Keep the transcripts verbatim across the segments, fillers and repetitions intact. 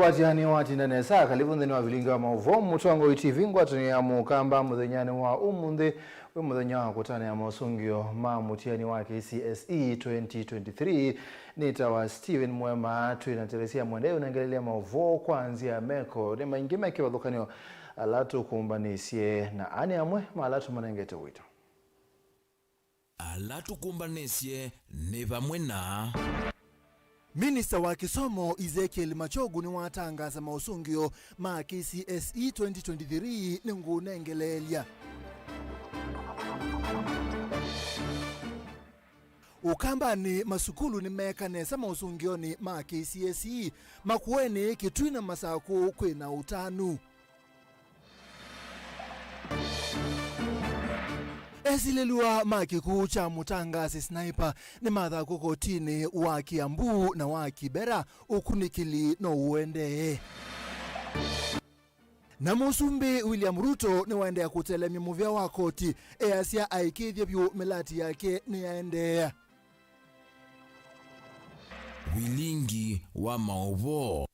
Kwatya nĩ watinda nesa, kalivu nthĩnĩ wa vilingi wa maũvoo Mũtongoi T V. Ngwatanĩo ya Mũkamba mũthenyanĩ wa ũmũnthĩ wĩ mũthenya wa kũtanĩa mosũngĩo ma mũtiani wa K C S E twenty twenty-three. Nĩtawa Steven Mwema. Twĩ na Teresia Mwende ũnengelelya maũvoo kwa nzĩa ya meko. Nĩ maingĩ me kĩvathũkany'o ala tũkũmbanĩsye, na aa nĩ amwe ma ala tũmanengete ũito. Ala tũkũmbanĩsye nĩ vamwe na. Minista wa kĩsomo Ezekiel Machogu nĩwatangaasa maũsũngĩo ma K C S E twenty twenty-three nĩ ngũnengeleelya. Ũkambanĩ, masukulu nĩmeeka nesa maũsũngĩonĩ ma K C S E. Makueni, Kitui na Masakũ kwĩ na ũtanu. Esilĩlw'a ma kĩkw'ũ kya mũtangaasi Sniper nĩmathakw'a kotinĩ wa Kiambu na wa Kibera, ũkunĩkĩli no ũendee. Na Mũsumbĩ William Ruto nĩwaendeea kũtelemya mũvĩa wa koti, easya aĩkĩĩthye vyũ mĩlati yake nĩyaendeea. Vilingi wa maũvoo.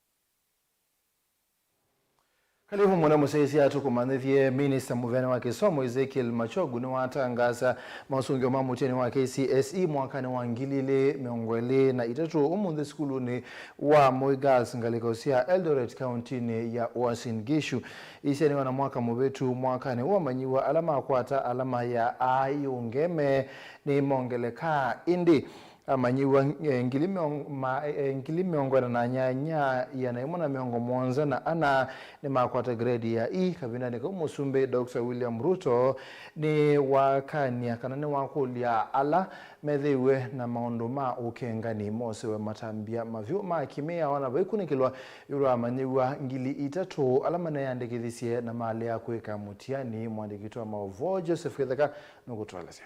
Kalivu mũno mũsyaĩĩsya, tũkũmanyĩthye. Minista mũveani wa kĩsomo Ezekiel Machogu nĩwatangaasa maũsũngĩo ma mũtiani wa K C S E mwakanĩ wa ngili ilĩ mĩongo ĩlĩ na itatũ ũmũnthĩ sukulunĩ wa Moi Girls, ngalĩko sya Eldoret, kauntinĩ ya Uasin Gishu. Isyaniwa na mwaka mũvĩtu, mwakanĩ ũũ amanyĩw'a ala makwata alama ya A ĩũngeme nĩmongelekaa, ĩndĩ amanyĩw'a, eh, ngili mĩongo, ma, eh, ngili mĩongo ĩna na nyanya, ĩana ĩmwe na mĩongo mũonza na ana nĩmakwata grade ya E. Kavindanĩ kau, Mũsumbĩ Doctor William Ruto nĩwakany'a kana nĩwakũlya ala methĩiwe na maũndũ ma ũkengani mosewe matambya mavyũ ma kĩmĩao na vaikunĩkĩlwa ĩũlũ wa amanyĩw'a ngili itatũ ala maneyandĩkĩthisye na malea kwĩka mũtiani. Mwandĩki witũ wa maũvoo Joseph Gĩtheka nũkũtũelesya.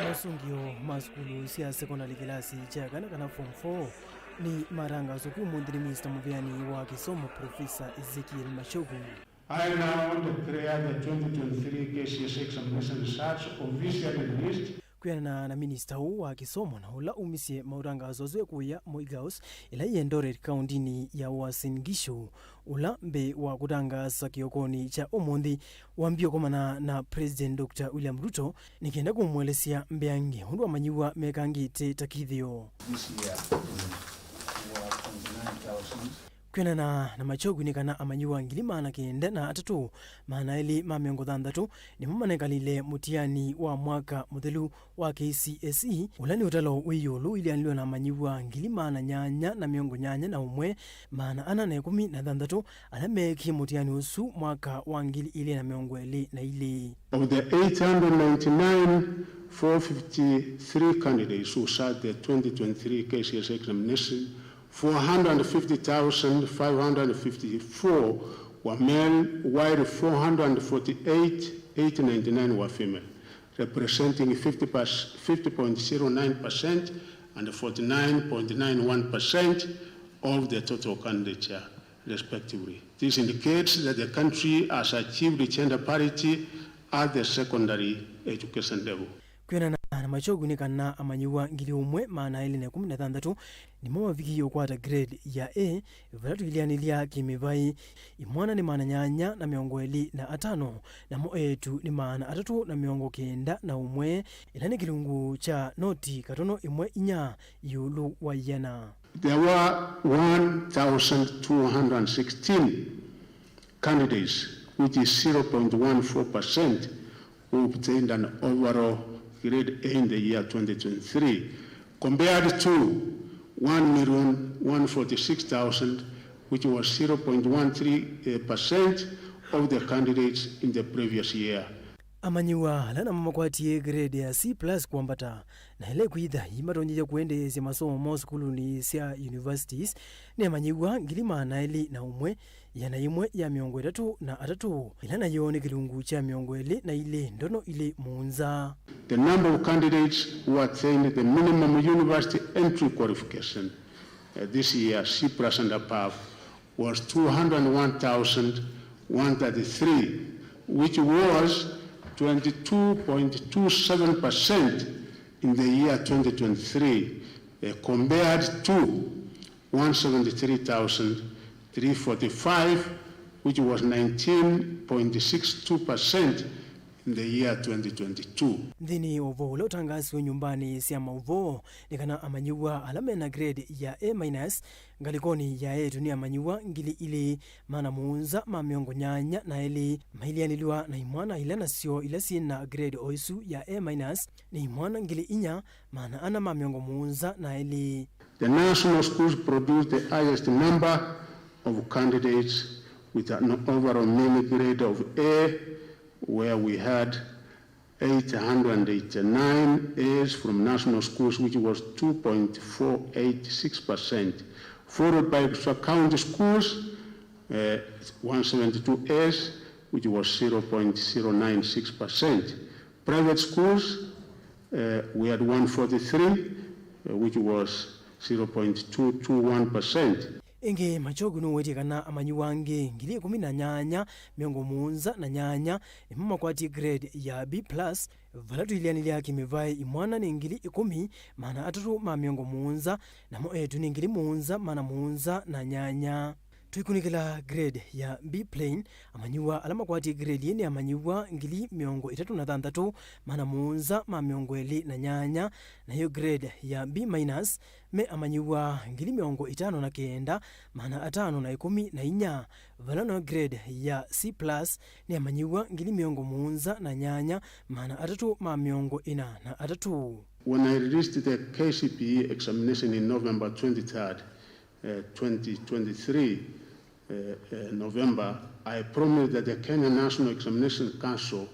Mosũngĩo ma sukulu sya sekondalĩ kĩlasi kya kana, kana form four, nĩ matangaso kũmũnthĩ nĩ minista mũveani wa kĩsomo, Profesa Ezekiel Machogu. I now declare the twenty twenty-three K C S E examination results officially released. Kwĩanana na minista ũũ wa kĩsomo na ũla umisye maũtangaso asu ekũĩa Moi Girls, ĩla yĩ Eldoret, kauntinĩ ya Uasin Gishu, ũla mbee wa kũtangaasa kĩokonĩ kya ũmũnthĩ wambie kũkomana na President Doctor William Ruto nĩ kenda kũmũelesya mbeange ũndũ amanyĩw'a mekangĩte ta kĩthĩo. This year, we were twenty-nine thousand. Kwĩanana na Machogu nĩ kana amanyĩw'a ngili maana kenda na atatũ, maana elĩ ma mĩongo thanthatũ nĩmo manekalile mũtiani wa mwaka mũthelu wa K C S E, ũla nĩ ũtalo wĩ ĩũlũ ũilyanilywa na amanyĩw'a ngili maana nyanya na mĩongo nyanya na ũmwe, maana ana na ĩkũmi na thanthatũ ala meekie mũtiani ũsu mwaka wa ngili ilĩ na mĩongo ĩlĩ na ilĩ. Of the eight hundred ninety-nine, four fifty-three candidates who sat the twenty twenty-three K C S E examination, four hundred fifty thousand five hundred fifty-four were male, while four hundred forty-eight, eight ninety-nine were female, representing fifty percent, fifty point zero nine percent and forty-nine point nine one percent of the total candidature, respectively. This indicates that the country has achieved gender parity at the secondary education level. Kwĩanana na Machogu nĩ kana amanyĩw'a ngili ũmwe maana elĩ na ĩkũmi na thanthatũ nĩmo mavikie ũkwata grade ya A, vala tũilyanĩlya kĩmĩvaĩ, imwana nĩ maana nyanya na mĩongo ĩlĩ na atano, namo eĩtu nĩ maana atatũ na mĩongo kenda na ũmwe, ĩla nĩ kĩlungu kya noti katono ĩmwe inya ĩũlũ wa ĩana. There were one thousand two hundred sixteen candidates, which is zero point one four percent, who obtained an overall grade A in the year twenty twenty-three, compared to one million one forty-six thousand, which was zero point one three percent of the candidates in the previous year. Amanyĩw'a ala namo makwatie grade ya C plus kwambata, na ĩla ĩkwĩtha imatonyethya kũendeesya masomo moo sukulunĩ sya universities, nĩ amanyĩw'a ngili maana elĩ na ũmwe, ĩana ĩmwe ya mĩongo ĩtatũ na atatũ, ĩla nayo nĩ kĩlungu kya mĩongo ĩlĩ na ilĩ ndono ilĩ mũonza. The number of candidates who attained the minimum university entry qualification, uh, this year, C plus and above, was two hundred one thousand one thirty-three, which was twenty-two point two seven percent in the year twenty twenty-three, eh, compared to one seventy-three thousand three forty-five, which was nineteen point six two percent in the year twenty twenty-two. Nthĩnĩ wa ũvoo ũla ũtangaasiwe nyũmbanĩ sya maũvoo, nĩ kana amanyĩw'a ala me na grade ya A minus ngalĩkonĩ ya eĩtu nĩ amanyĩw'a ngili ilĩ maana mũonza ma mĩongo nyanya na elĩ, maileanĩlw'a na imwana ila nasyo ila syĩ na grade o ĩsu ya A minus nĩ imwana ngili inya maana ana ma mĩongo mũonza na elĩ. The national schools produced the highest number of candidates with an overall mean grade of A, where we had eight hundred eighty-nine A's from national schools, which was two point four eight six percent, followed by county schools, uh, one seventy-two A's, which was zero point zero nine six percent. Private schools, uh, we had one forty-three, uh, which was zero point two two one percent. Ĩngĩ, Machogu nũwetie kana amanyĩw'a angĩ ngili ĩkũmi na nyanya mĩongo mũonza na nyanya nĩmo makwatie grade ya B plus, vala tũileanĩlya kĩmĩvaĩ imwana nĩ ngili ĩkũmi maana atatũ ma mĩongo mũonza, namo eĩtu nĩ ngili mũonza maana mũonza na nyanya. Tũikũnĩkĩla grade ya B plain, amanyĩw'a ala makwatie grade ĩĩ nĩ amanyĩw'a ngili mĩongo ĩtatũ na thanthatũ maana mũonza ma mĩongo ĩlĩ na nyanya, nayo grade ya B minus me amanyĩw'a ngili mĩongo ĩtano na kenda maana atano na ĩkũmi na inya, vala nayo grade ya C plus nĩ amanyĩw'a ngili mĩongo mũonza na nyanya maana atatũ ma mĩongo ĩna na atatũ. When I released the K C P E examination in November twenty-third, uh, twenty twenty-three, uh, uh, November, I promised that the Kenya National Examination Council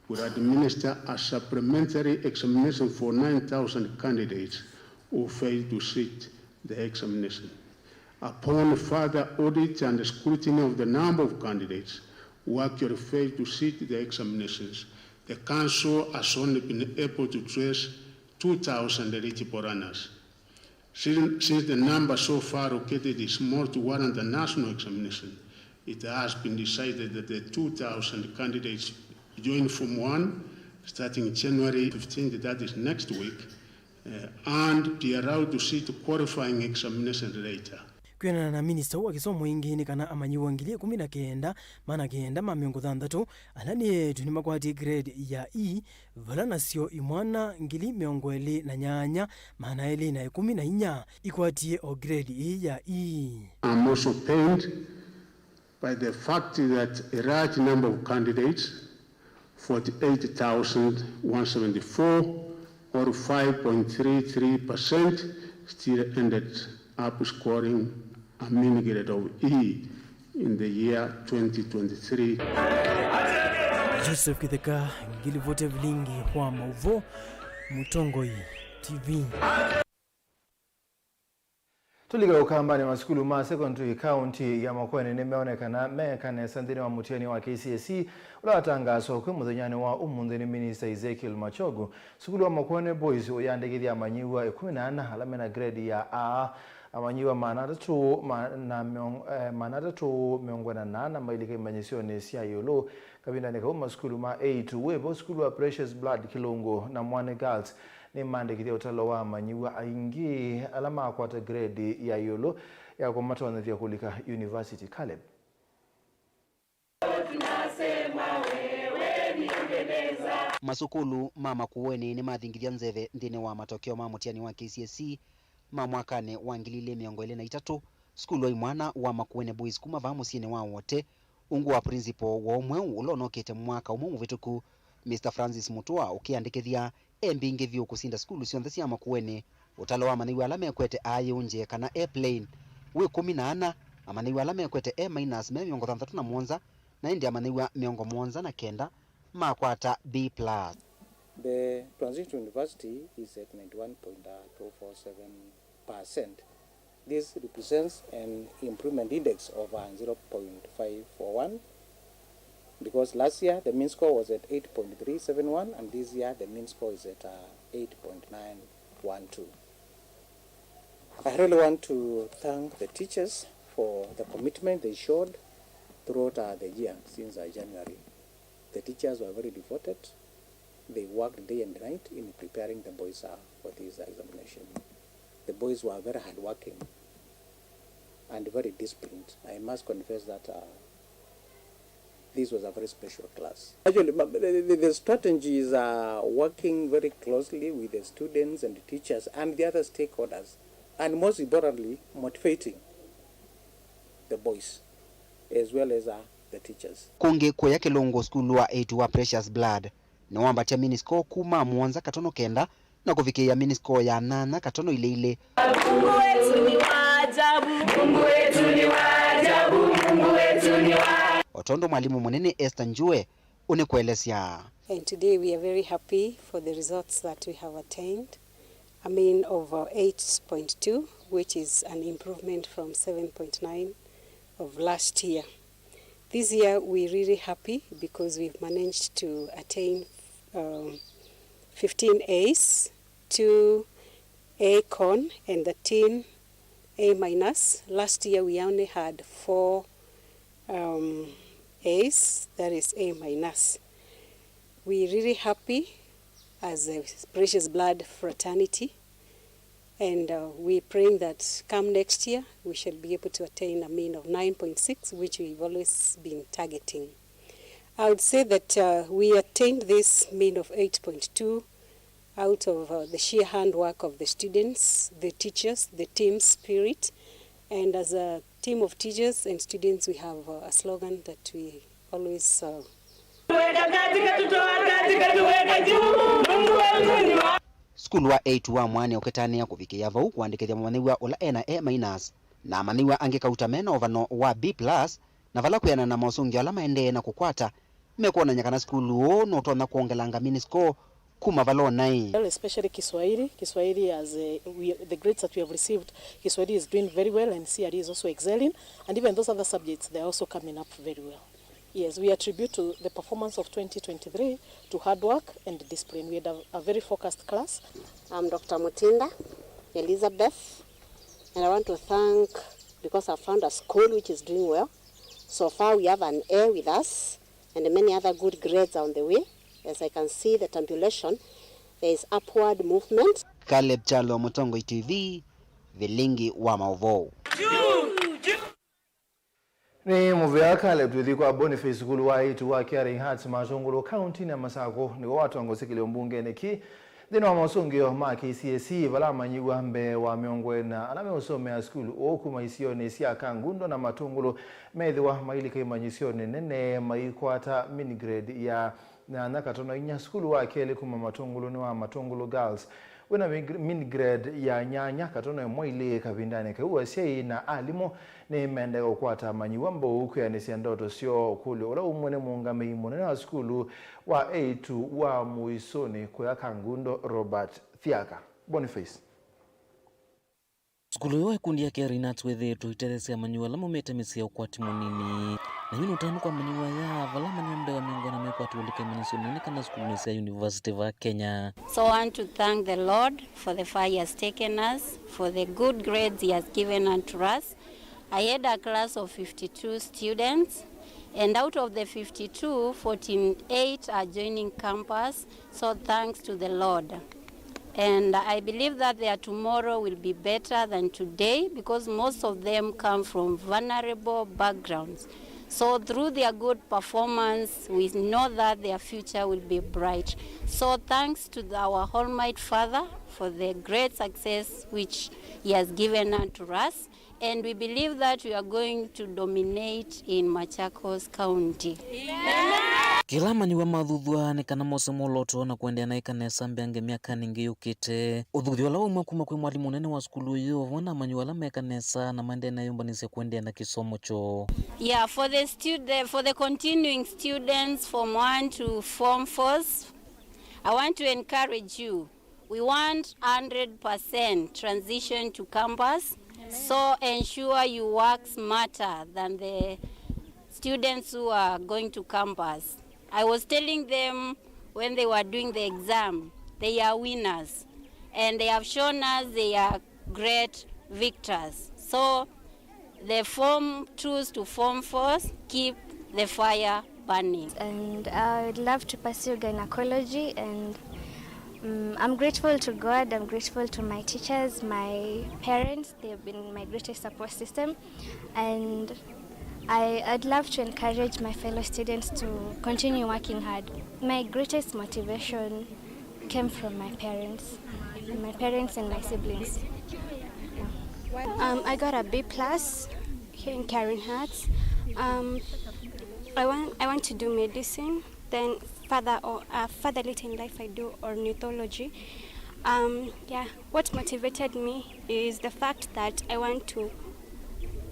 would administer a supplementary examination for nine thousand candidates who failed to sit the examination. Upon further audit and scrutiny of the number of candidates who actually failed to sit the examinations, the council has only been able to trace two thousand eligible runners. Since, since the number so far located is small to warrant a national examination, it has been decided that the two thousand candidates join Form one starting January fifteenth, that is next week, uh, and be allowed to sit qualifying examination later. Kwĩanana na minista wa kĩsomo ĩngĩ nĩ kana amanyĩw'a ngili ĩkũmi na kenda maana kenda ma mĩongo thanthatũ ala nĩ eĩtu nĩmakwatie grade ya E, vala nasyo imwana ngili mĩongo ĩlĩ na nyanya maana elĩ na ĩkũmi na inya ikwatie o grade ĩĩ ya E. I'm also pained by the fact that a large number of candidates, forty-eight thousand one seventy-four, or five point three three percent, still ended up scoring a mean grade of E in the year twenty twenty-three. Joseph Kitheka, ngilivoti ya vilingi wa maũvoo, Mũtongoi T V. Tũlika ũkambanĩ, masukulu ma secondary kaunti ya Makueni nĩmeonekana meeka nesa nthĩnĩ wa mũtiani wa K C S E ũla watangaaswa kwĩ mũthenyanĩ wa ũmũnthĩ nĩ Minista Ezekiel Machogu. Sukulu wa Makueni Boys ũyandĩkĩthya amanyĩw'a ĩkũmi na ana ala mena grade ya A, amanyĩw'a maana atatũ ma-, na mĩong-, eh, maana atatũ mĩongo ĩna na ana mailika imanyĩsyonĩ sya ĩũlũ. Kavindanĩ kau masukulu ma A two, wĩvo sukulu wa Precious Blood Kĩlũngũ na Mwani Girls nĩmandĩkĩthya ũtalo wa amanyĩw'a aingĩ ala makwata grade ya ĩũlũ ya kũmatonyethya kũlika yunivasiti. Caleb. Masukulu ma Makueni nĩmathingithya nzeve nthĩnĩ wa matokeo ma mũtiani wa K C S E ma mwakanĩ wa ngili ilĩ mĩongo ĩlĩ na itatũ. Sukulu wa imwana wa Makueni Boys kuma vaa mũsyĩnĩ wa Wote, ungu wa principal woo mweũ ũla ũnokĩte mwaka ũmwe mũvĩtũku, Mister Francis Mutua, ũkĩandĩkĩthya e mbingĩ vyũ kũsinda sukulu syonthe sya Makueni. Ũtalo wa amanyĩw'a ala mekwete A yĩũnje kana A plain wĩ ĩkũmi na ana, amanyĩw'a ala mekwete A minus me mĩongo thanthatũ na mũonza, na ĩndĩ amanyĩw'a mĩongo mũonza na kenda makwata B plus. The transition to university is at ninety-one point two four seven percent. This represents an improvement index of, uh, zero point five four one, because last year the mean score was at eight point three seven one, and this year the mean score is at, uh, eight point nine one two. I really want to thank the teachers for the commitment they showed throughout, uh, the year since, uh, January. The teachers were very devoted. They worked day and night in preparing the boys, uh, for this examination. The boys were very hardworking and very disciplined. I must confess that, uh, this was a very special class. Actually, ma- the, the, the strategy is, uh, working very closely with the students and teachers and the other stakeholders, and most importantly, motivating the boys as well as, uh, the teachers. Kũngĩ kũya kĩlungu, sukulu wa eight wa Precious Blood nĩwambatya mini score kuma mũonza katono kenda na kũvikĩĩa mini score ya nyanya katono ilĩ ilĩ. Mungu wetu ni wa ajabu, Mungu wetu ni wa ajabu, Mungu wetu ni wa O tondũ mwalimũ mũnene Esther Njue ũnĩkũelesya. And today we are very happy for the results that we have attained, a mean of, uh, eight point two, which is an improvement from seven point nine of last year. This year we're really happy because we've managed to attain, um, fifteen A's, two A con and thirteen A minus. Last year we only had four, um, A's, that is A minus. We're really happy as a Precious Blood fraternity, and, uh, we're praying that come next year we shall be able to attain a mean of nine point six, which we've always been targeting. I would say that, uh, we attained this mean of eight point two out of, uh, the sheer handwork of the students, the teachers, the team spirit, and as a team of teachers and students, we have, uh, a slogan that we always, uh, Tuweka katika, tutoa katika, tuweka juu. Mungu wetu ni wa Sukulu wa eight wa Mwane ũkĩtanĩa kũvikĩĩa vau kũandĩkĩthya mũmanyĩw'a ũla e na A minus, na amanyĩw'a angĩ kauta me na ũvano wa B plus, na vala kwĩanana na mosũngĩo ala maendee na kũkwata, mekwonany'a kana sukulu ũũ nũtonya kwongelanga mini score kuma vala ũnaĩ. Well, especially Kiswahili. Kiswahili has a, we, the grades that we have received, Kiswahili is doing very well and C R E is also excelling, and even those other subjects, they are also coming up very well. Yes, we attribute to the performance of twenty twenty-three to hard work and discipline. We had a, a very focused class. I'm Doctor Mutinda Elizabeth, and I want to thank, because I found a school which is doing well. So far we have an A with us, and many other good grades are on the way. As I can see the tabulation, there is upward movement. Caleb Kyalo, Mũtongoi T V, vilingi wa maũvoo. Nĩ mũvea Caleb. Twĩthi kwa Boniface. Sukulu wa eight wa Caring Hearts Matũngũlũ kauntinĩ ya Masakũ nĩw'o watongoesye kĩlĩo mbungenĩ kĩ nthĩnĩ wa mosũngĩo ma K C S E, vala amanyĩw'a mbee wa mĩongo ĩna ala meũsomea sukulu ũũ kuma isionĩ sya Kangundo na Matũngũlũ methĩwa mailika imanyĩsyonĩ nene maikwata mean grade ya nyanya katono inya. Sukulu wa kelĩ kuma Matũngũlũ nĩ wa Matũngũlũ Girls wĩna mean grade ya nyanya katono ĩmwe ilĩ. Kavindanĩ kau, asyai na alimũ nĩmaendee kũkwata amanyĩw'a mbau kwĩanĩsya ndoto syoo. Ũkũlyo ũla ũmwe nĩ mũũngamĩi mũnene wa sukulu wa eight wa mũisũnĩ kũya Kangundo, Robert Thiaka. Boniface. Sukulu ũyũ wa ĩkundi ya Caring Hearts wĩthĩĩtwe ũitetheesya amanyĩw'a ala maumĩte mĩsyĩ ya ũkwati mũnini. Na yu nĩ ũtanu kwa amanyĩw'a aya, vala amanyĩw'a mbee wa mĩongo ĩna mekwatĩw'a ũlika imanyĩsyonĩ nene kana sukulunĩ sya yunivasĩtĩ vaa Kenya. So I want to thank the Lord for the far He has taken us, for the good grades He has given unto us. I had a class of fifty-two students, and out of the fifty-two, forty-eight are joining campus. So thanks to the Lord. And I believe that their tomorrow will be better than today because most of them come from vulnerable backgrounds. So through their good performance, we know that their future will be bright. So thanks to the, our Almighty Father for the great success which He has given unto us. And we believe that we are going to dominate in Machakos County. Kĩla amanyĩw'a mathuthw'a nĩ kana mose mwolooto na kũendeea na ĩka nesa mbeange myakanĩ ĩngĩ yũkĩte. Ũthuthyo ũla waumw'a kuma kwĩ mwalimũ mũnene wa sukulu ũyũ, vamwe na amanyĩw'a ala meka nesa na maendee na yũmbanĩsya kũendeea na kĩsomo kyoo. Yeah, for the stud-, for the continuing students, form one to form fours, I want to encourage you. We want hundred percent transition to campus, so ensure you work smarter than the students who are going to campus. I was telling them when they were doing the exam, they are winners, and they have shown us they are great victors. So the form twos to form fours, keep the fire burning. And I would love to pursue gynecology and Mm, I'm grateful to God, I'm grateful to my teachers, my parents, they've been my greatest support system, and I, I'd love to encourage my fellow students to continue working hard. My greatest motivation came from my parents, my parents and my siblings. Um, I got a B plus here in Caring Hearts. Um, I want I want to do medicine. Then further or uh, further later in life, I do ornithology. Um, yeah, what motivated me is the fact that I want to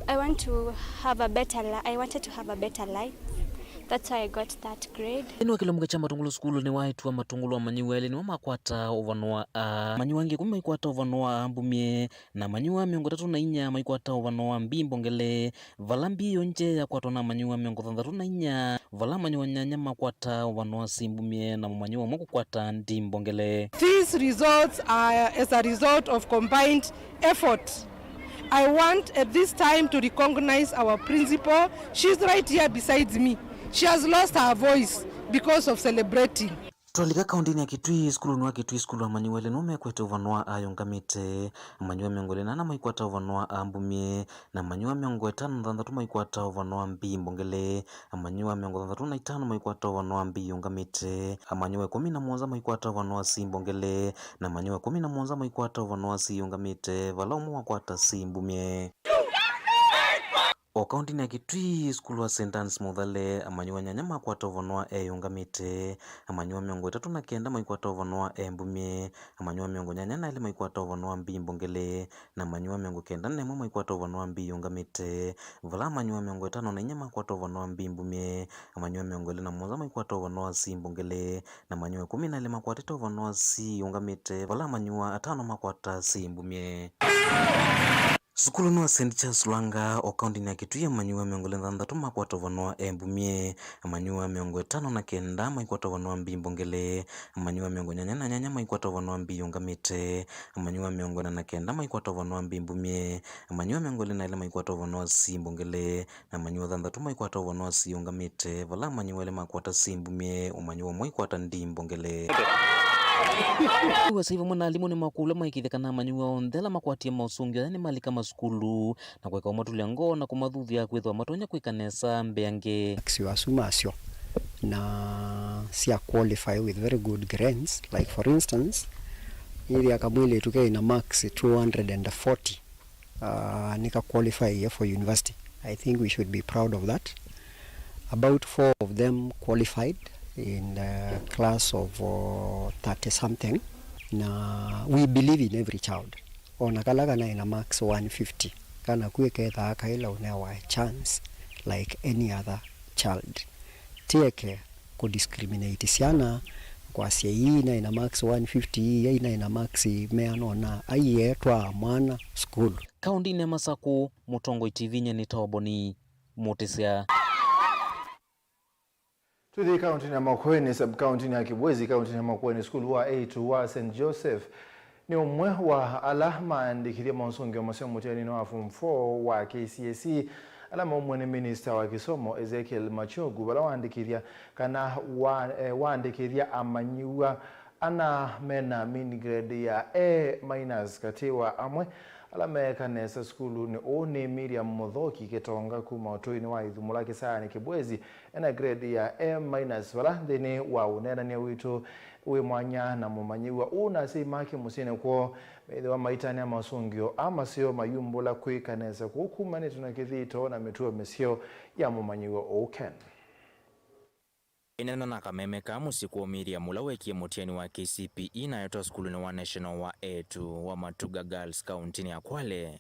I want to have a better li- I wanted to have a better life. That's why I got that grade. Nthĩnĩ wa kĩlungu kya matũngũlũ sukulu nĩwaĩtwa matũngũlũ amanyĩw'a elĩ nĩmo makwata ũvano wa A. Amanyĩw'a angĩ ĩkũmi maikwata ũvano wa A mbumie, na amanyĩw'a mĩongo ĩtatũ na inya maikwata ũvano wa B mbongele, vala B ĩyo nje yakwatwa na amanyĩw'a mĩongo thanthatũ na inya, vala amanyĩw'a nyanya makwata ũvano wa C mbumie, na mũmanyĩw'a ũmwe kũkwata D mbongele. These results are as a result of combined effort. I want at this time to recognize our principal. She's right here besides me. She has lost her voice because of celebrating. Twalika kaũntĩnĩ ya Kitui, sukulunĩ wa Kitui Sukulu, amanyĩw'a elĩ nĩmo mekwete ũvano wa A yĩũngamĩte. Amanyĩw'a mĩongo ĩlĩ na ana maikwata ũvano wa A mbumie, na amanyĩw'a mĩongo ĩtano na thanthatũ maikwata ũvano wa B mbongele. Amanyĩw'a mĩongo thanthatũ na itano maikwata ũvano wa B yĩũngamĩte. Amanyĩw'a ĩkũmi na mũonza maikwata ũvano wa C mbongele, na amanyĩw'a ĩkũmi na mũonza maikwata ũvano wa C yĩũngamĩte, vala ũmwe wakwata C mbumie. O kaũntĩnĩ ya Kitui, sukulu wa Saint Anne's Mũthale, amanyĩw'a nyanya makwata ũvano wa A yĩũngamĩte, amanyĩw'a mĩongo ĩtatũ na kenda maikwata ũvano wa A mbumie, amanyĩw'a mĩongo nyanya na elĩ maikwata ũvano wa B mbongele, na amanyĩw'a mĩongo kenda na ĩmwe maikwata ũvano wa B yĩũngamĩte, vala amanyĩw'a mĩongo ĩtano na inya makwata ũvano wa B mbumie, amanyĩw'a mĩongo ĩlĩ na mũonza maikwata ũvano wa C mbongele, na amanyĩw'a ĩkũmi na elĩ makwatĩte ũvano wa C yĩũngamĩte, vala amanyĩw'a atano makwata C mbumie. Sukulunĩ wa Saint Charles Lwanga, o kaũntĩnĩ ya Kitui, amanyĩw'a mĩongo ĩlĩ na thanthatũ makwata ũvano wa A mbumie, amanyĩw'a mĩongo ĩtano na kenda maikwata ũvano wa B mbongele, amanyĩw'a mĩongo nyanya na nyanya maikwata ũvano wa B yĩũngamĩte, amanyĩw'a mĩongo ĩna na kenda maikwata ũvano wa B mbumie, amanyĩw'a mĩongo ĩlĩ na elĩ maikwata ũvano wa C mbongele, na amanyĩw'a thanthatũ maikwata ũvano wa C yĩũngamĩte, vala amanyĩw'a elĩ makwata C mbumie, ũmanyĩw'a ũmwe aikwata D mbongele. Yu asyai vamwe na alimũ nĩmakũlw'a maĩkĩĩthye kana amanyĩw'a onthe ala makwatie maũsũngĩo aya nĩmalika masukulu, na kũeka ũmatũlya ngoo na kũmathuthya kwĩthĩwa matonya kwĩka nesa mbeange. Asu asu masyo na sya qualify with very good grades, like for instance, ĩthĩa kamwĩlĩtu kena marks two hundred and forty, uh, nĩka qualify for university. I think we should be proud of that. About four of them qualified in the class of uh, thirty something. Na we believe in every child. Ona kala kana ena marks one fifty, kana kwĩ kethaa kaĩla ũnewa a chance like any other child. Tieke kũdiscriminate syana, kwasya ii naĩ na marks one fifty, ii naĩ na marks meana ũna, aiee twaa mwana sukulu. Kaũntĩnĩ ya Masakũ, Mũtongoi T V nyie nĩ Toboni Mũtĩsya. Tũthi kaũntĩnĩ ya Makueni, sub-kaũntĩnĩ ya Kibwezi, kaũntĩnĩ ya Makueni, sukulu wa A two wa Saint Joseph nĩ ũmwe wa ala maandĩkĩthye mosũngĩo maseo mũtianinĩ wa form four wa K C S E, ala maumw'e nĩ minista wa kĩsomo Ezekiel Machogu, vala waandĩkĩthya kana wa, eh, waandĩkĩthya amanyĩw'a ana mena mean grade ya A minus katĩ wa amwe ala meeka nesa sukulunĩ ũũ nĩ Miriam Muthoki Kĩtonga kuma ũtũinĩ wa Ithumũla Kĩsaanĩ Kĩbwezi, ena grade ya A minus, vala nthĩnĩ wa ũneenany'a witũ wĩ mwanya na mũmanyĩw'a ũũ na asyai make mũsyĩnĩ kwoo, methĩwa maitanĩa masũngĩo aa maseo mayumbũla kwĩka nesa kũu kumanĩte na kĩthito na mĩtuo mĩseo ya mũmanyĩw'a ũũ Ken. Ĩneena na kameme ka mũsyĩ kwoo Miriam, ũla weekie mũtiani wa K C P E na aetwa sukulunĩ wa National wa A two wa Matuga Girls, kaũntĩnĩ ya Kwale,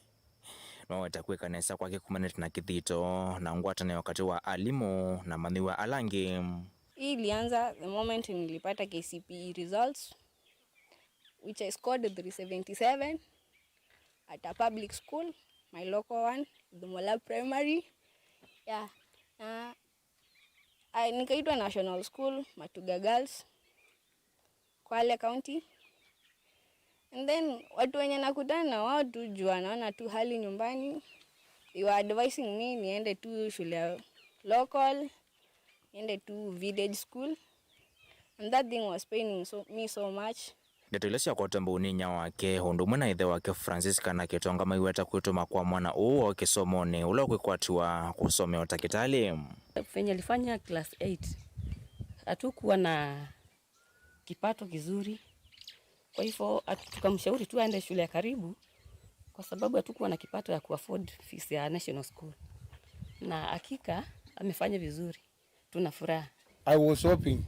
nĩwaweta kwĩka nesa kwake kumanĩte na kĩthito na ngwatanĩo katĩ wa alimũ na amanyĩw'a ala angĩ. Hii ilianza the moment nilipata K C P E results, which I scored three seventy-seven at a public school, my local one, Ithumũla Primary. Yeah. Na I, nikaitwa National School, Matuga Girls, Kwale County. And then watu wenye nakutana na wao tu juu wanaona tu hali nyumbani, they were advising me niende tu shule ya local, niende tu village school. And that thing was paining so, me so much. Ndeto ila syakwatwa mbau nĩ inyia wake, ũndũ ũmwe na ĩthe wake Francisca na Kĩtonga maiweta kwĩtũma kwa mwana ũũ woo kĩsomonĩ ũla ũkwĩkwatĩwa kũsomea ũtakĩtalĩ. Venye alifanya class eight, hatukuwa na kipato kizuri. Kwa hivyo, hatu-, tukamshauri tu aende shule ya karibu, kwa sababu hatukuwa na kipato ya kuafford fees ya National School. Na hakika, amefanya vizuri. Tuna furaha. I was hoping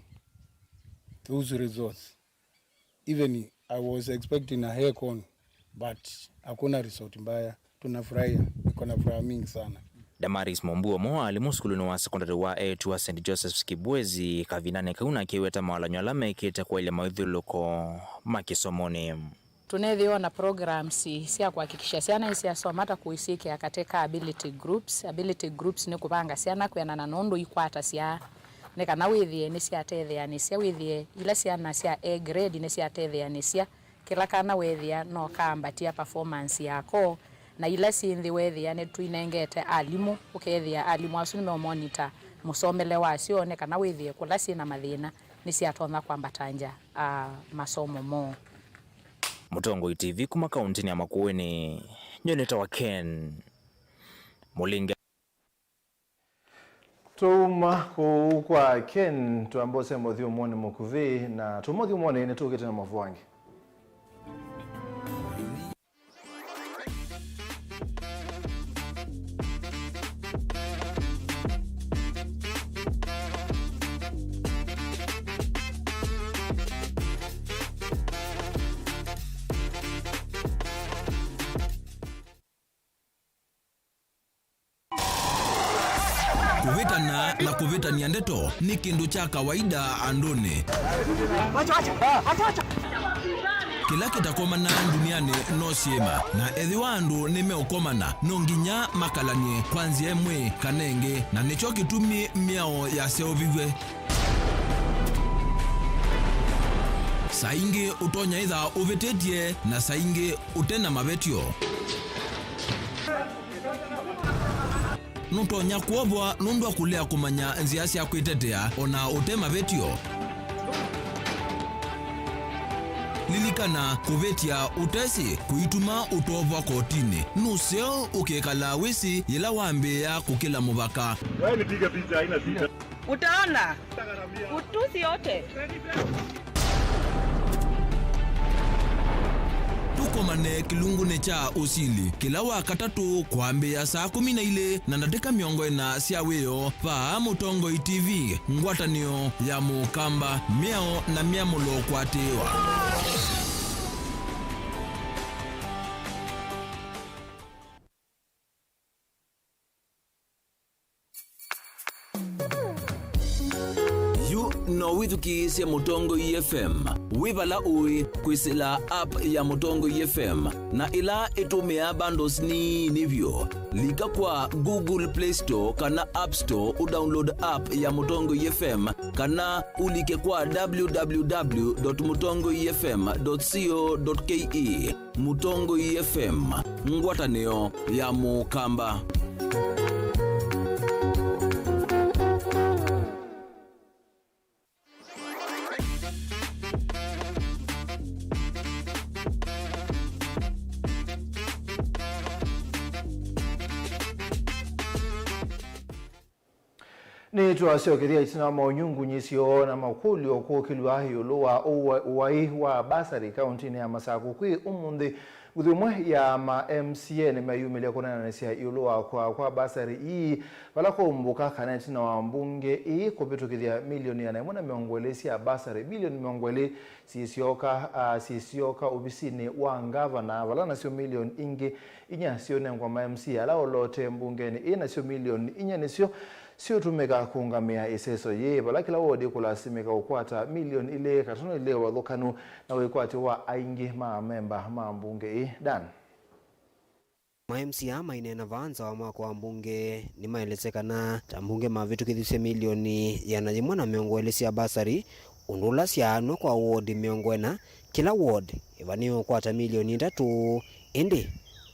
those results. Even I was expecting a haircon, but hakuna result mbaya. Tunafurahia. Niko na furaha mingi sana. Damaris Mombuo, mwa alimũ sukulunĩ wa sekondari wa eĩtu wa Saint Joseph's Kibwezi, kavindanĩ kau nakĩweta mawalany'o ala mekĩte kwaĩlya mawĩthyũlũlũko ma kĩsomonĩ. Tũneethĩawa na programs sya kũhakikisha syana nĩsyasoma ta kũisyĩkĩa katĩ ka ability groups. Ability groups nĩ kũvanga syana kwĩanana na ũndũ ikwatasya, nĩ kana wĩthĩe nĩsyatetheanĩsya, wĩthĩe ila syana sya A grade nĩsyatetheanĩsya, kĩla kana weethĩa no kaambatya performance yako, na ila syĩ nthĩ weethĩa nĩtũinengete alimũ, ũkeethĩa alimũ asu nĩmeũmonita mũsomele wasyo, nĩ kana wĩthĩe kũla syĩ na mathĩna nĩsyatonya kwambatangya, a, masomo moo. Mũtongoi T V kuma kauntinĩ ya Makueni, nyie nĩtawa Ken Mũlinge. Twauma kũu kwa Ken, twamba ũsema ũthyũmũonĩ mũkuvĩ, na tuma ũthyũmũonĩ nĩtũkĩte na mavu angĩ. Kũvĩtana na kũvĩtanĩa ndeto nĩ kĩndũ kya kawaida andũnĩ. Kĩla kĩtakomanaa ndunianĩ no syĩma, na ethĩwa andũ nĩmeũkomana, no nginya makalany'e kwa nzĩa ĩmwe kana ĩngĩ, na nĩkyo kĩtumi mĩao yaseũviw'e. Saa ingĩ ũtonya ĩtha ũvĩtĩtye, na saa ingĩ ũte na mavetyo. Nũtonya kwovwa nũndũ wa kũlea kũmanya nzĩa sya kwĩtetea o na ũte mavetyo. Lilikana, kũvĩtya ũtesĩ kũituma ũtovwa kotinĩ. Nũseo ũkekala wĩsĩ yĩla wambĩĩa kũkĩla mũvaka. Wewe nipige picha, haina shida. Utaona utusi yote. Tũkomane kĩlungunĩ kya ũsili kĩla wa katatũ kwambĩĩa saa kũmi na ilĩ na ndatĩka mĩongo ĩna sya wĩoo, vaa Mũtongoi T V, ngwatanĩo ya Mũkamba, mĩao na mĩamũlo kũatĩĩwa. Yu no wĩthukĩĩsye Mũtongoi F M wĩ vala ũĩ kwĩsĩla app ya Mũtongoi F M, na ĩla ĩtũmĩaa bundles nini vyũ. Lika kwa Google Play Store kana App Store ũdownload app ya Mũtongoi F M, kana ũlike kwa w w w dot mũtongoi f m dot co dot k e. Mũtongoi F M, ngwatanĩo ya Mũkamba. Nĩtwasyokethya ĩtina wa maũnyungunyĩsyo na makũlyo kũkĩlw'a ĩũlũ wa ũwa-, ũwai wa basarĩ kaũntĩnĩ ya Masakũ kwĩ ũmũnthĩ. Nguthu ĩmwe ya ma M C A nĩmeyumĩlya kũneenanĩsya ĩũlũ wa kwaa kwa basarĩ ii, vala kwaũmbũka kana ĩtina wa mbunge ii kũvĩtũkĩthya milioni ĩana ĩmwe na mĩongo ĩlĩ sya basarĩ, milioni mĩongo ĩlĩ syĩsyoka, a, syĩsyoka ovisinĩ wa ngavana, vala nasyo milioni ingĩ inya syĩũnengwa ma M C A ala olote mbungenĩ ĩĩ, nasyo milioni inya nĩsyo siũtũmĩka kũũngamĩa ĩseso yĩĩ, vala kĩla wodi ĩkũlasimĩka ũkwata milioni ilĩ katono ilĩ ũvathũkanu na wĩkwatyo wa aingĩ ma amemba ma mbunge ĩĩ. Dan. Ma M C A maineena vaa nza wa mwako wa mbunge nĩmaelesye kana ta mbunge mavĩtũkĩthisye milioni ĩana yĩmwe na mĩongo ĩlĩ sya basarĩ, ũndũ ũla syaanw'a kwa wodi mĩongo ĩna, kĩla wodi ĩvanĩĩwe ũkwata milioni itatũ, ĩndĩ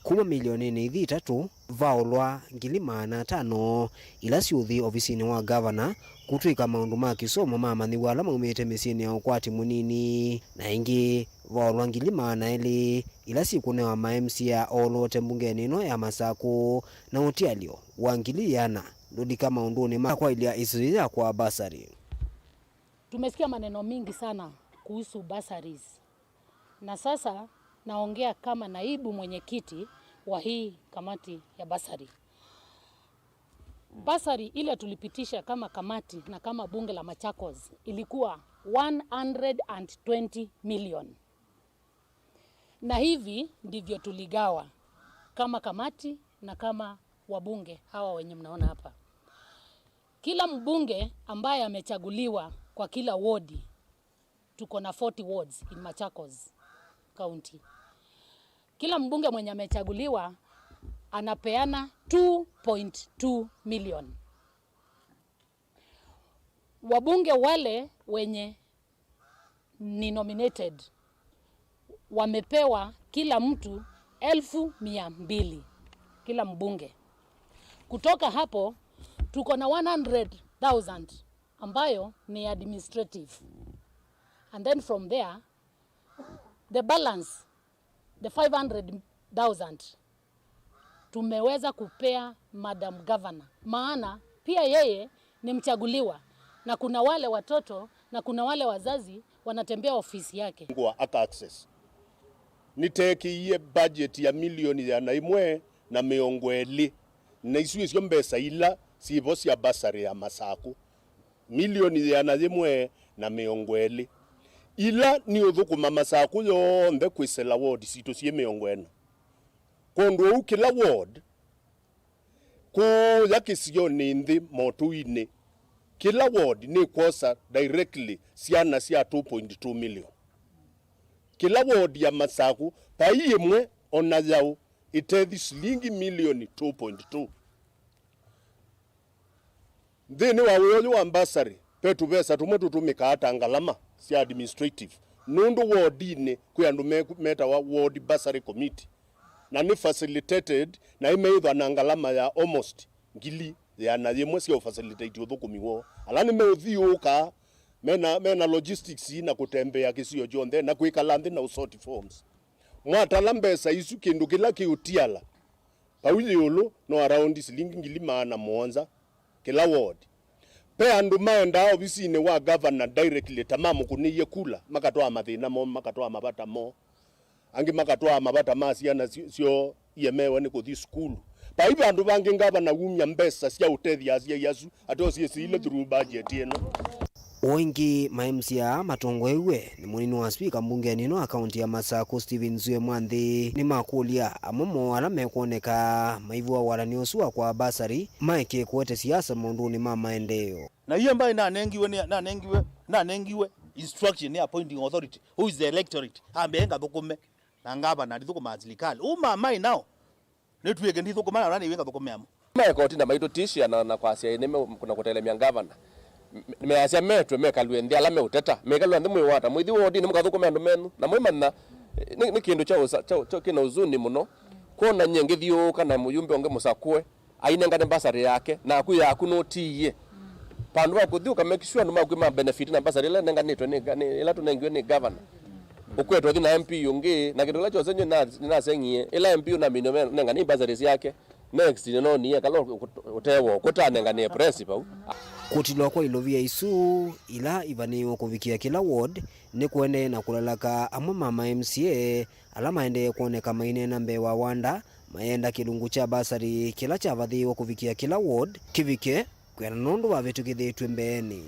kuma milionĩnĩ ithi itatũ, vaũlwa ngili maana atano ila siũthi ovisinĩ wa ngavana kũtw'ĩka maũndũ ma kĩsomo ma amanyĩw'a ala maumĩte mĩsyĩnĩ ya ũkwati mũnini, na ĩngĩ Vaolwa ngili maana elĩ ila syĩkũnewa ma M C A oolote mbungenĩ ĩno ya Masakũ, na ũtialyo wa ngili ĩana ndũlika maũndũnĩ ma kwaĩlya ĩsio ya kwa basarĩ. Tumesikia maneno mingi sana kuhusu bursaries. Na sasa naongea kama naibu mwenyekiti wa hii kamati ya bursary. Bursary ile tulipitisha kama kamati na kama bunge la Machakos ilikuwa one hundred and twenty million. Na hivi ndivyo tuligawa kama kamati na kama wabunge hawa wenye mnaona hapa. Kila mbunge ambaye amechaguliwa kwa kila wodi, tuko na forty wards in Machakos County. Kila mbunge mwenye amechaguliwa anapeana two point two million. Wabunge wale wenye ni nominated wamepewa kila mtu elfu mia mbili kila mbunge. Kutoka hapo, tuko na one hundred thousand ambayo ni administrative. And then from there, the balance, the five hundred thousand, tumeweza kupea Madam Governor, maana pia yeye ni mchaguliwa, na kuna wale watoto na kuna wale wazazi wanatembea ofisi yake. Ngwa aka access. Nĩteekĩie budget ya milioni ĩana ĩmwe na mĩongo ĩlĩ, na isu nĩsyo mbesa ila syĩvo sya bursary ya Masakũ. Milioni ĩana yĩmwe na mĩongo ĩlĩ, ila nĩũthũkũma Masakũ yonthe kwĩsĩla ward sitũ syĩ mĩongo ĩna. Kwondũ ũu, kĩla ward kũũya kĩsionĩ nthĩ Motũinĩ, kĩla ward nĩkwosa directly syana sya two point two million. Kĩla ward ya Masakũ, pai ĩmwe ona yaũ ĩtethi silingi milioni two point two. Nthĩnĩ wa wĩa ũyũ wa bursary, ve tũvesa tũmwe tũtũmĩkaa ta ngalama sya administrative, nũndũ wodinĩ kwĩ andũ me-, metawa ward bursary committee, na nĩ facilitated, na ĩmeĩthwa na ngalama ya almost ngili ĩana yĩmwe sya ũfacilitate ũthũkũmi woo. Ala nĩmeũthiũũkaa mena, mena logistics na kũtembea kĩsio kyonthe na kwĩkala nthĩ na ũsort forms. Mwatala mbesa isu, kĩndũ kĩla kĩũtiala vau ĩũlũ no around silingi ngili maana mũonza kĩla ward. Ve andũ maendaa ovisinĩ wa governor directly ta mamũkũnĩie kula, makatwaa mathĩna moo, makatwaa mavata moo. Angĩ makatwaa mavata ma syana sy-, syoo iemewe nĩ kũthi sukulu. Vai vandũ vangĩ ngavana wumya mbesa sya ũtethya asyai asu, ate ũsyĩsĩile through budget ĩno. O ĩngĩ, ma M C A matongoew'e nĩ mũnini wa spika mbungenĩ ĩno akaunti ya Masakũ, Stephen Zue Mwanthi, nĩmakũlya amwe moo ala mekwoneka maivũa walani ũsu wa kwa basarĩ maeke kũete siasa maũndũnĩ ma maendeeo. Na hiyo ambayo nanengiwe ni, nanengiwe, nanengiwe instruction ya appointing authority, who is the electorate, ambe ngathũkũme na ngavana ndithũkũmaa silikalĩ. Who am I now? Nĩtw'ĩke ndithũkũma na ũla nĩw'ĩ ngathũkũme amo. Mekoti na maitũtishia na, na kwasya ĩnĩ me, na kũtelemya ngavana. M-, measya metwe mekalw'e nthĩ ala meũteta. Mekalw'a nthĩ mwĩwata, mwĩthi wodinĩ mũkathũkũme andũ menyu. Na mwĩmanya, nĩ, nĩ kĩndũ kya ũsa-, kya, kya, kĩna ũzuni mũno. Kwona nyie ngĩthiũũka na mũyumbe ũngĩ mũsakũe, ainengane mbasarĩ yake, naku yaku nũtiie. Vandũ va kũthi ũkamake sure andũ maku ma benefit na mbasarĩ ĩla nenganĩtwe nĩ, nĩ, ĩla tũnengiwe nĩ governor. Ũkwetwa ũthi na M P ũngĩ, na kĩndũ kĩla kyose nyie na, nĩnaseng'ie, ĩla M P ũnaminie ũnengane mbasarĩ syake, next nĩnonie kala ũtewo kũtanenganĩe press vau. Kũtilwa kwa ilovia isu ila ivanĩĩwe kũvikĩa kĩla ward nĩkũendee na kũlelaka amwe ma ma M C A ala maendee kwoneka maineena mbee wa wanda, mayenda kĩlungu kya basarĩ kĩla kyavathĩĩwe kũvikĩa kĩla ward kĩvike kwĩanana na ũndũ wavĩtũkĩthĩtw'e mbeenĩ.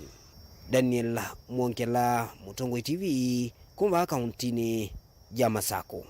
Daniel Mwongela, Mũtongoi T V, kuma vaa kauntinĩ ya Masakũ.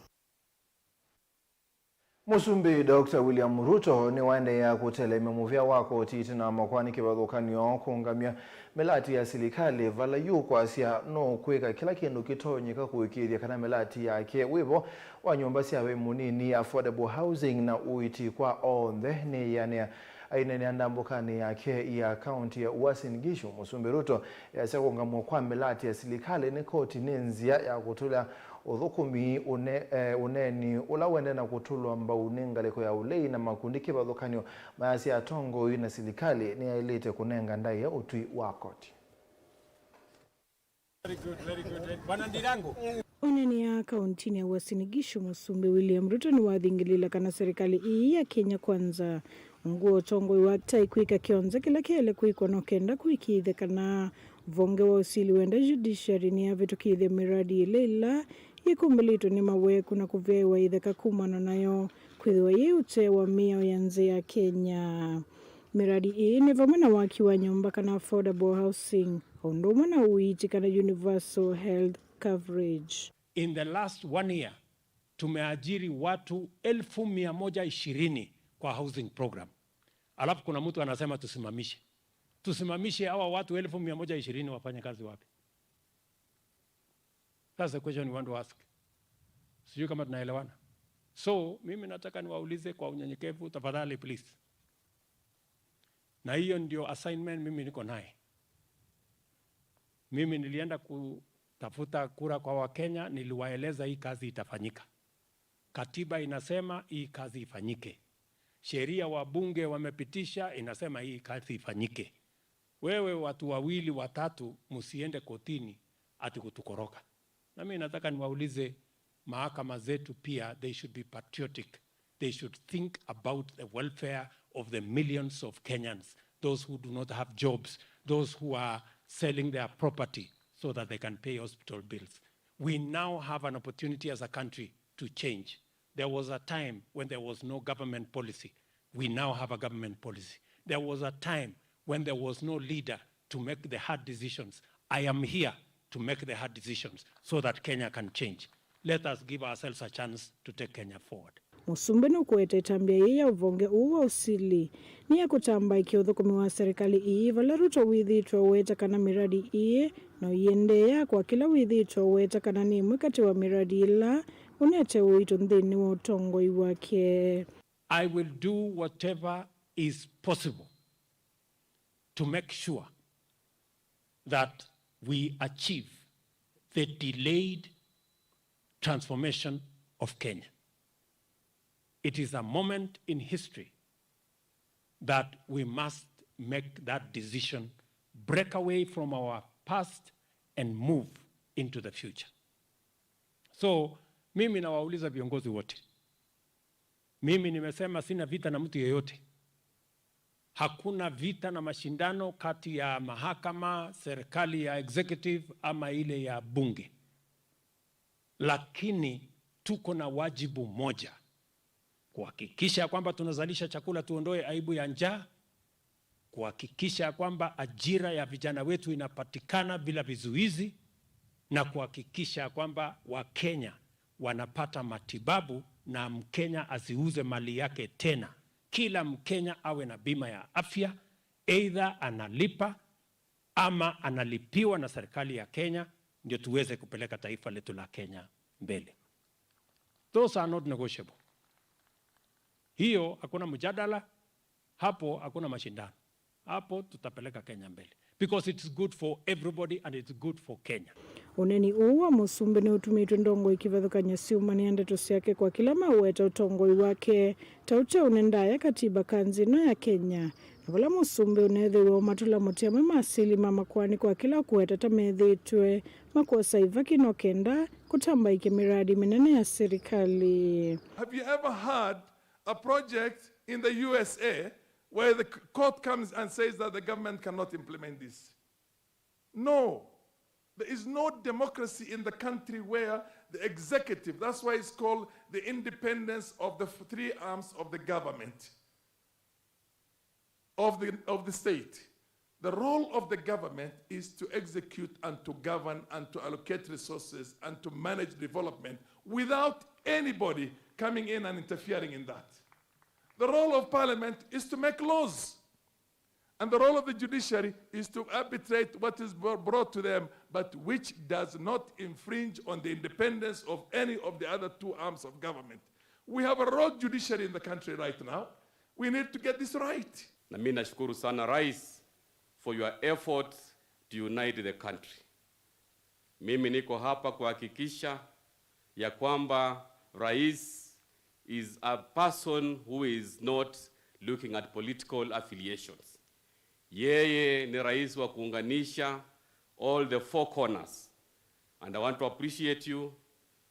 Mũsumbĩ Doctor William Ruto nĩwaendeea kũtelemya mũvĩa wa koti ĩtina wa makoani kĩvathũkany'o kũũngamya mĩlati ya silikalĩ, vala yu kwasya nũkwĩka kĩla kĩndũ kĩtonyeka kũĩkĩĩthya kana mĩlati yake wĩvo wa nyũmba sya vai mũnini, affordable housing, na ũiiti kwa onthe nĩyĩanĩa. Aineenea ndambũkanĩ yake ya kaunti ya Uasin Gishu, Mũsumbĩ Ruto easya kũũngamw'a kwa mĩlati ya silikalĩ nĩ koti nĩ nzĩa ya kũtũla ũthũkũmi ũne-, eh, ũneeni ũla ũendee na kũtũlwa mbau nĩ ngalĩko ya ũlei na makundi kĩvathũkany'o, mayasya atongoi na silikalĩ nĩyaĩlĩte kũnenga ndaĩa ũtwi wa koti. Very good, very good. Bwana Ndirango. Ũneeni ya kauntinĩ ya Uasin Gishu, Mũsumbĩ William Ruto nĩwathingĩlĩĩla kana serikali ii ya Kenya Kwanza, ungu wa ũtongoi wa ta ĩkwĩka kyonthe kĩla kĩele kwĩkwa no kenda kũĩkĩĩthya kana vonge wa ũsili wenda judiciary nĩyavĩtũkĩĩthya mĩradi ĩla ĩla yĩkumbĩlĩtwe nĩ maweku na kũvyaĩwa ĩtheka kumana nayo kwĩthĩwa yĩ ũtee wa mĩao ya nzĩ ya Kenya. Mĩradi ĩĩ nĩ vamwe na waki wa nyũmba kana affordable housing, o ũndũ ũmwe na ũiiti kana universal health coverage. In the last one year, tumeajiri watu elfu mia moja ishirini kwa housing program. Alafu kuna mtu anasema tusimamishe. Tusimamishe hawa watu elfu mia moja ishirini wafanye kazi wapi? That's the question we want to ask. Sijui kama tunaelewana. So, mimi nataka niwaulize kwa unyenyekevu, tafadhali, please. Na hiyo ndio assignment mimi niko naye. Mimi nilienda kutafuta kura kwa Wakenya, niliwaeleza hii kazi itafanyika. Katiba inasema hii kazi ifanyike. Sheria wabunge wamepitisha inasema hii kazi ifanyike. Wewe watu wawili watatu msiende kotini ati kutukoroga. Na mimi nataka niwaulize, mahakama zetu pia, they should be patriotic. They should think about the welfare of the millions of Kenyans, those who do not have jobs, those who are selling their property so that they can pay hospital bills. We now have an opportunity as a country to change. There was a time when there was no government policy. We now have a government policy. There was a time when there was no leader to make the hard decisions. I am here to make the hard decisions so that Kenya can change. Let us give ourselves a chance to take Kenya forward. Mũsumbĩ nũkũete ĩtambya yĩĩ ya ũvonge ũũ wa ũsili nĩ ya kũtambaĩkya ũthũkũmi wa serikali ii, vala Ruto wĩthĩĩtwe ũweta kana mĩradi ii no ĩendeea, kwa kĩla wĩthĩĩtwe ũweta kana nĩ ĩmwe katĩ wa mĩradi ĩla ũnete ũito nthĩnĩ wa ũtongoi wake. I will do whatever is possible to make sure that we achieve the delayed transformation of Kenya. It is a moment in history that we must make that decision, break away from our past and move into the future. So, mimi nawauliza viongozi wote. Mimi nimesema sina vita na mtu yeyote. Hakuna vita na mashindano kati ya mahakama, serikali ya executive ama ile ya bunge. Lakini tuko na wajibu moja, kuhakikisha kwamba tunazalisha chakula, tuondoe aibu ya njaa, kuhakikisha kwamba ajira ya vijana wetu inapatikana bila vizuizi, na kuhakikisha kwamba Wakenya wanapata matibabu na Mkenya asiuze mali yake tena. Kila Mkenya awe na bima ya afya, either analipa ama analipiwa na serikali ya Kenya, ndio tuweze kupeleka taifa letu la Kenya mbele. Those are not negotiable. Hiyo hakuna mjadala, hapo hakuna mashindano. Hapo tutapeleka Kenya mbele. Because it's good for everybody and it's good for Kenya. Ũneeni ũũ wa Mũsumbĩ nĩũtumĩtwe ndongoi kĩvathũkany'o syumany'a ndeto syake kwa kĩla maũweta ũtongoi wake ta ũteũne ndaĩa katiba ka nthĩ ĩno ya Kenya, na vala Mũsumbĩ ũneethĩiwe ũmatũla mũtĩ amwe ma asili ma makoani kwa kĩla ũkũweta ta methĩĩtwe makwosa ivaki no kenda kũtambaĩkya mĩradi mĩnene ya serikali. Have you ever heard a project in the U S A where the c- court comes and says that the government cannot implement this? No. There is no democracy in the country where the executive, that's why it's called the independence of the f- three arms of the government, of the, of the state. The role of the government is to execute and to govern and to allocate resources and to manage development without anybody coming in and interfering in that. The role of parliament is to make laws. And the role of the judiciary is to arbitrate what is br- brought to them, but which does not infringe on the independence of any of the other two arms of government. We have a rogue judiciary in the country right now. We need to get this right. Na mi nashukuru sana, Rais, for your efforts to unite the country. Mimi niko hapa kuhakikisha ya kwamba rais is a person who is not looking at political affiliations. Yeye ni rais wa kuunganisha all the four corners and I want to appreciate you.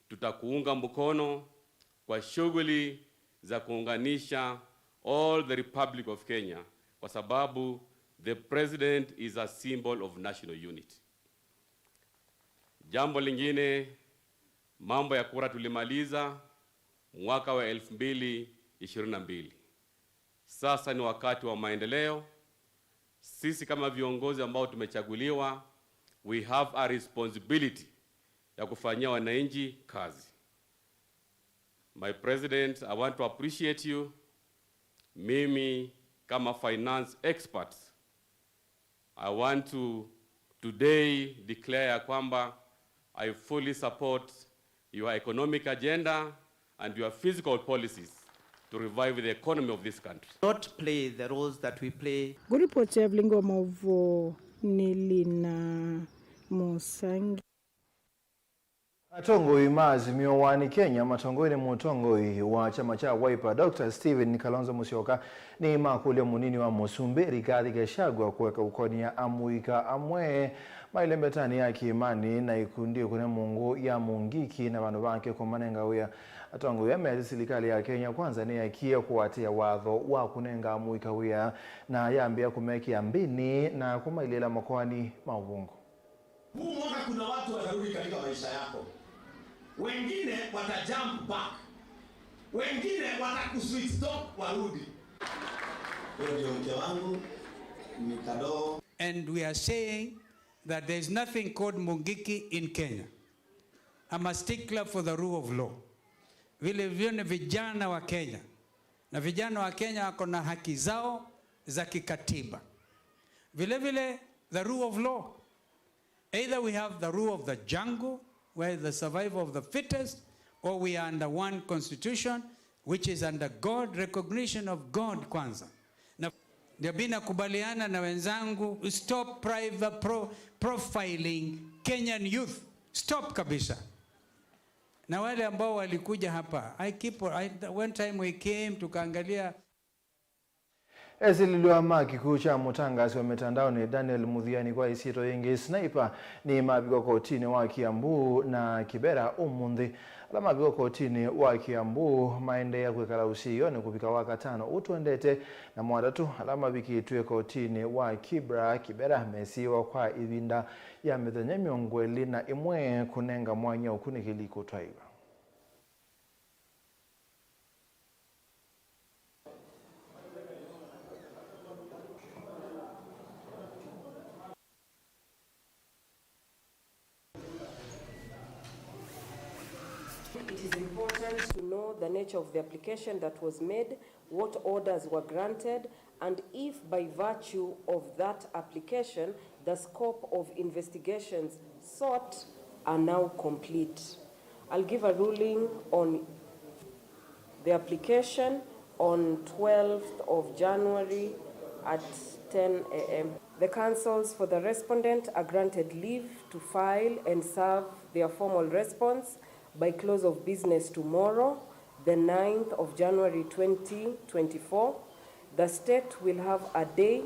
Tutakuunga mkono kwa shughuli za kuunganisha all the Republic of Kenya, kwa sababu the president is a symbol of national unity. Jambo lingine, mambo ya kura tulimaliza mwaka wa elfu mbili ishirini na mbili. Sasa ni wakati wa maendeleo. Sisi kama viongozi ambao tumechaguliwa, we have a responsibility ya kufanyia wananchi kazi. My President, I want to appreciate you. Mimi kama finance expert, I want to today declare ya kwamba I fully support your economic agenda and your fiscal policies to revive the economy of this country. Not play the roles that we play. Ngũripoti ya vilingi wa maũvoo nĩ Lina Mũsangi. Atongoi ma Azimio One Kenya matongoew'e nĩ mũtongoi wa kyama kya Wiper, Doctor Stephen Kalonzo Musyoka, nĩmakũlya mũnini wa mũsumbĩ Rigathi Gachagua kũeka ũkonia amũika amwe maĩle mbetanĩ ya kĩĩmanĩ na ikundi ĩkũne mũngũ ya Mungiki na vandũ vake kũmanenga wĩa. Atongoi aa measya silikalĩ ya Kenya Kwanza nĩyaekie kũatĩĩa watho wa kũnenga amũika wĩa na yambĩĩa kũmekĩa mbĩnĩ na kũmailĩĩla makoani ma ũvũngũ. Huu mwaka kuna watu watarudi katika maisha yako. Wengine wata jump back. Wengine watakuswitch stop warudi. Huyo ndio mke wangu, Mikado. And we are saying that there is nothing called Mungiki in Kenya. I'm a stickler for the rule of law. Vile vile ni vijana wa Kenya. Na vijana wa Kenya wako na haki zao za kikatiba. Vile vile, the rule of law. Either we have the rule of the jungle, where the survival of the fittest, or we are under one constitution, which is under God, recognition of God kwanza. Na ndio mimi nakubaliana na wenzangu, stop private pro-, profiling Kenyan youth. Stop kabisa. Na wale ambao walikuja hapa, I keep, I, one time we came, tukaangalia. Esilĩlw'a ma kĩkw'ũ kya mũtangaasi wa mĩtandaonĩ Daniel Muthiani kwa ĩsyĩtwa yĩngĩ Sniper nĩmavikwa kotinĩ wa Kiambu na Kibera ũmũnthĩ. Ala mavikwa kotinĩ wa Kiambu maendeea kwĩkala ũsiĩĩonĩ kũvika Wakatano ũũ twendete, namo atatũ ala mavikĩtw'e kotinĩ wa Kibra, Kibera mesiĩĩwa kwa ĩvinda ya mĩthenya mĩongo ĩlĩ na ĩmwe kũnenga mwanya ũkunĩkĩli kũtwaĩwa. It is important to know the nature of the application that was made, what orders were granted, and if by virtue of that application, the scope of investigations sought are now complete. I'll give a ruling on the application on twelfth of January at ten a m. The counsels for the respondent are granted leave to file and serve their formal response by close of business tomorrow, the ninth of January twenty twenty-four. The state will have a day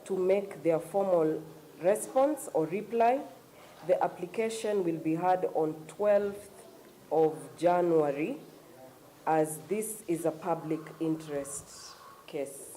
to make their formal response or reply. The application will be heard on twelfth of January, as this is a public interest case.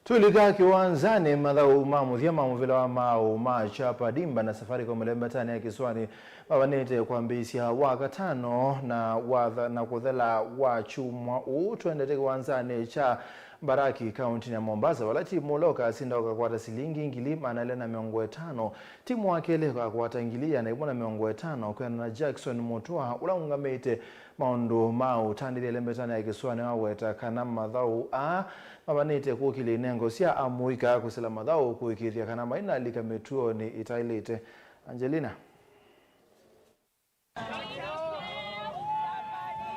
Twĩlika kĩwanzanĩ, mathaũ ma mũthya ma mũvĩla wa maaũ ma Chapa Dimba na Safaricom ĩlembetanĩ ya kĩsũanĩ mavanĩte kwambĩĩsya Wakatano na watha-, na kũthela wa kyumwa ũũ twendete kĩwanzanĩ kya Mbaraki, kaũntĩnĩ ya Mombasa, vala timu ũla ũkasinda ũkakwata silingi ngili maana elĩ na mĩongo ĩtano, timu wa kelĩ ũkakwata ngili ĩana ĩmwe na mĩongo ĩtano, kwĩanana na Jackson Mutua ũla ũngamĩte maũndũ ma ũtandĩthya ĩlembetanĩ ya kĩsũanĩ waweta kana mathaũ aa mavanĩte kũkĩlya inengo sya amũika kũsila mathaũ kũĩkĩĩthya kana mainalika mĩtuonĩ ĩtaĩlĩte. Angelina.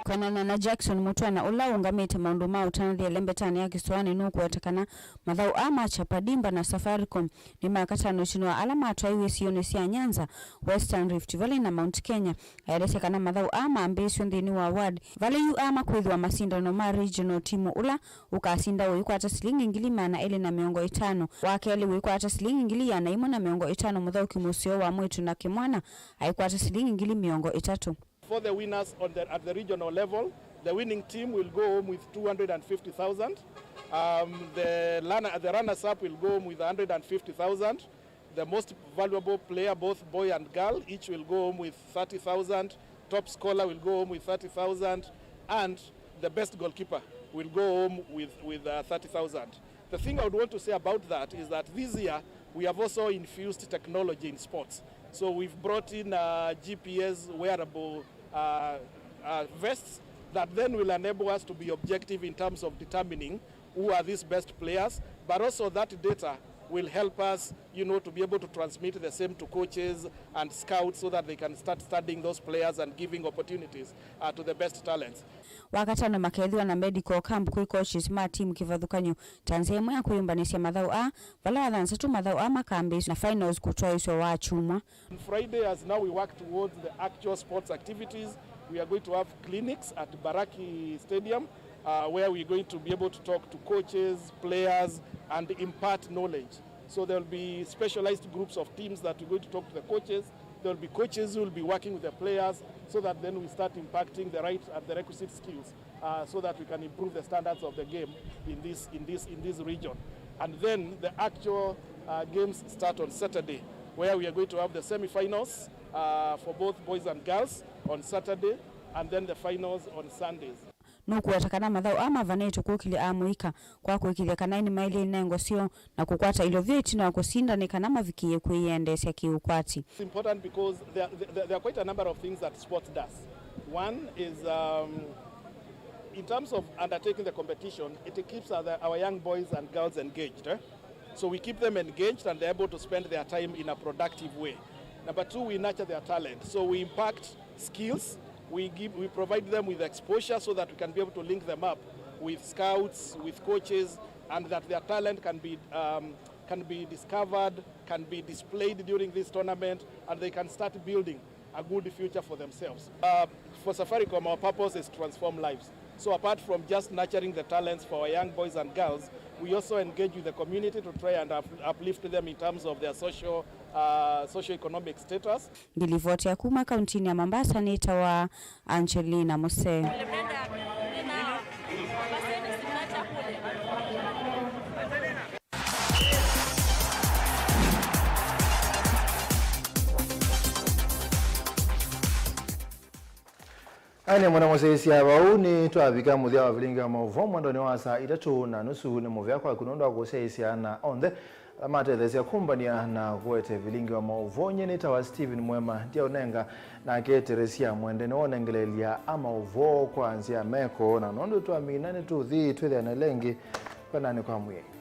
Kwonana na Jackson Mũtwana, ũla ũũngamĩte maũndũ ma ũtanathĩa lembetanĩ ya Kĩsũanĩ, nũkũweta kana mathaũ aa ma Chapadimba na Safaricom nĩ ma katano ĩtina wa ala matwaiwe sionĩ sya Nyanza, Western Rift Valley na Mount Kenya. Aelesya kana mathaũ aa mambĩĩsw'e nthĩnĩ wa ward vala yu aa makwĩthĩwa masindano ma regional, timu ũla ũkasinda ũikwata silingi ngili maana elĩ na mĩongo ĩtano, wa kelĩ ũikwata silingi ngili ĩana ĩmwe na mĩongo ĩtano, mũthaũki mũseo wa mwĩĩtu, na kĩmwana aikwata silingi ngili mĩongo ĩtatũ. For the winners on the, at the regional level, the winning team will go home with two hundred and fifty thousand. Um, the runner, the runners-up will go home with a hundred and fifty thousand. The most valuable player, both boy and girl, each will go home with thirty thousand. Top scorer will go home with thirty thousand, and the best goalkeeper will go home with, with, uh, thirty thousand. The thing I would want to say about that is that this year we have also infused technology in sports. So we've brought in, uh, G P S wearable, uh, uh, vests that then will enable us to be objective in terms of determining who are these best players, but also that data will help us, you know, to be able to transmit the same to coaches and scouts so that they can start studying those players and giving opportunities, uh, to the best talents. Wakatano makethĩwa na medical camp kwĩ coaches ma timu kĩvathũkany'o ta nzĩa ĩmwe ya kwĩyũmbanĩsya mathaũ aa, vala Wathanthatũ mathaũ aa makambĩĩsw'a na finals kũtwaĩĩsw'a Wakyumwa. On Friday, as now we work towards the actual sports activities, we are going to have clinics at Baraki Stadium, uh, where we're going to be able to talk to coaches, players, and impart knowledge. So there'll be specialized groups of teams that we're going to talk to the coaches. There'll be coaches who will be working with the players so that then we start impacting the right and the requisite skills, uh, so that we can improve the standards of the game in this, in this, in this region. And then the actual, uh, games start on Saturday, where we are going to have the semi-finals, uh, for both boys and girls on Saturday, and then the finals on Sundays. Nũkũweta kana mathaũ aa mavanĩtwe kũkĩlya amũika kwa kũĩkĩĩthya kana nĩmaĩlye inengo syoo na kũkwata ilovia ĩtina wa kũsinda nĩ kana mavikĩĩe kwĩyendeesya kĩ-ũkwati. It's important because there, there, there are quite a number of things that sports does. One is, um, in terms of undertaking the competition, it keeps our, our young boys and girls engaged, eh? So we keep them engaged and they're able to spend their time in a productive way. Number two, we nurture their talent. So we impact skills, we give, we provide them with exposure so that we can be able to link them up with scouts, with coaches, and that their talent can be, um, can be discovered, can be displayed during this tournament, and they can start building a good future for themselves. Uh, for Safaricom, our purpose is to transform lives. So apart from just nurturing the talents for our young boys and girls, we also engage with the community to try and up-, uplift them in terms of their social, uh, socio-economic status. Ngĩlivoti ya kuma kauntinĩ ya Mombasa nĩtawa Angelina Muse. Aene mũna mũsyaĩĩsya vau, nĩtwavika mũthya wa vilingi wa maũvoo mwendonĩ wa saa itatũ na nusu. Nĩ mũvea kwaku nũndũ wa kũsyaĩĩsya na onthe ala matetheesya kũmbany'a na kũete vilingi wa maũvoo. Nyie nĩtawa Stephen Mwema, ndyaũnenga nake Teresia Mwende, nĩwonengeleelya a maũvoo kwa nzĩa ya meko, na nũndũ twamina nĩtũthi twĩthĩane lengĩ. Kwananĩ kwa mwĩai.